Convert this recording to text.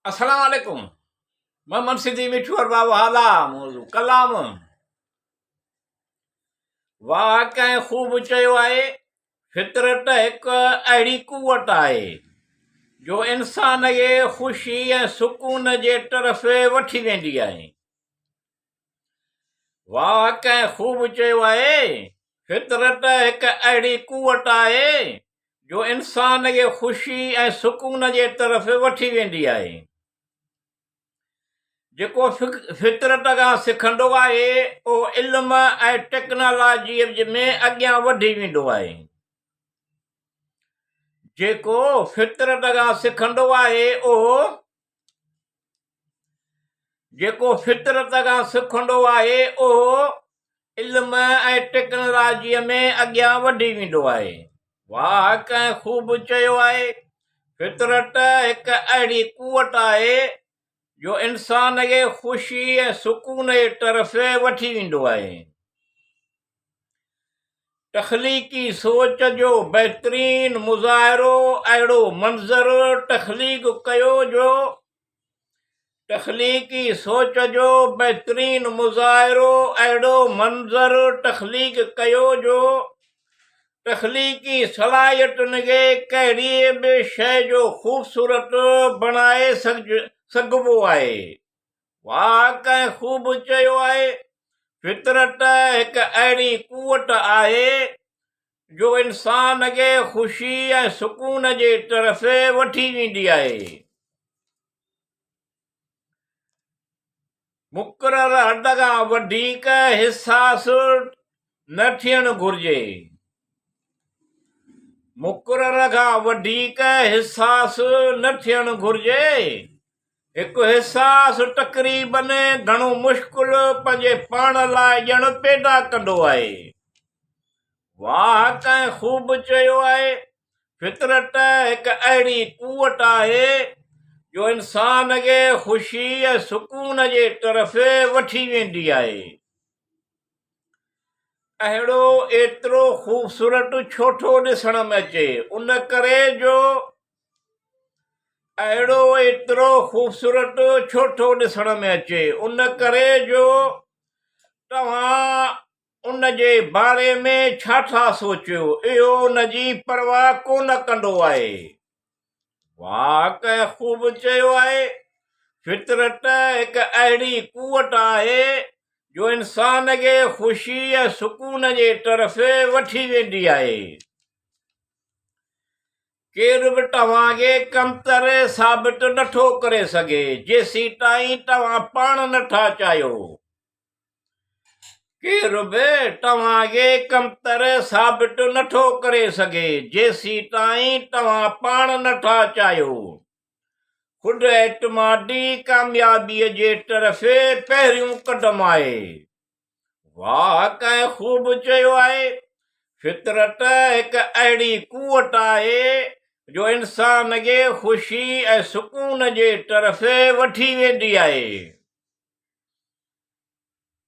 السلام عليڪم محمد سنڌي مٺو ارباب هالا موضوع ڪلام واهه ڪنهن خوب چيو آهي فطرت هڪ اهڙي قوت آهي جو انسان کي خوشي ۽ سڪون جي طرف وٺي ويندي آهي واهه ڪنهن خوب چيو آهي، فطرت هڪ اهڙي قوت آهي جو انسان کي خوشي ۽ سڪون جي طرف وٺي ويندي آهي. جيڪو فطرت کان سکندو آهي اهو علم ۽ ٽيڪنالاجيء ۾ اڳيان وڌي ويندو آهي. جيڪو فطرت کان سکندو آهي اهو جيڪو فطرت کان سکندو آهي اهو علم ۽ ٽيڪنالاجيء ۾ اڳيان وڌي ويندو آهي. واهه ڪنهن خوب چيو آهي، فطرت هڪ اهڙي قوت آهي جو انسان کي خوشي ۽ سڪون جي طرف وٺي ويندو آهي. تخليقي سوچ جو بهترين مظاهرو اهڙو منظر تخليق ڪيو جو تخليقي سوچ جو بهترين مظاهرو اهڙو منظر تخليق ڪيو جو تخليقي صلاحيتن کي ڪهڙي به شيء جو خوبصورت بڻائي سگهبو آهي. واهه ڪنهن خوب چيو آهي، فطرت هڪ اهڙي قوت آهي جو انسان کي خوشي ۽ سڪون جي طرف وٺي ويندي آهي. مقرر حد کان وڌيڪ حساس نه ٿيڻ گهرجي. مقرر کان وڌيڪ حساس نه ٿيڻ گهرجي. هڪ حساس تقريبن گهڻو مشڪل پنهنجي پاڻ لاء ڄڻ پيدا ڪندو آهي. واهه ڪنهن خوب چيو آهي، فطرت هڪ اهڙي قوت آهي جو انسان کي خوشي ۽ سڪون جي طرف وٺي ويندي آهي. اهڙو ايترو خوبصورت ڇو ٿو ڏسڻ ۾ اچي؟ ان ڪري جو اهڙو ايترو خوبصورت ڇو ٿو ڏسڻ ۾ اچي؟ ان ڪري جو توهان ان جي باري ۾ ڇا ٿا سوچيو، اهو ان جي پرواهه ڪونه ڪندو آهي. واهه ڪنهن خوب چيو آهي، فطرت هڪ اهڙي قوت آهي جو انسان کي خوشي ۽ سڪون جي طرف وٺي ويندي آهي. ڪير به توهان کي ڪمتر ثابت نٿو ڪري سگهي جيسيتائين توهان پاڻ نٿا چاهيو. ڪير به توهان کي ڪمتر ثابت نٿو ڪري سگهي، جيسيتائين توهان پاڻ نٿا چاهيو. خود اعتمادي ڪاميابيء جي طرف پهريون قدم آهي. واهه ڪنهن خوب چيو آهي، فطرت هڪ اهڙي قوت آهي جو انسان کي خوشي ۽ سڪون جي طرف وٺي ويندي آهي.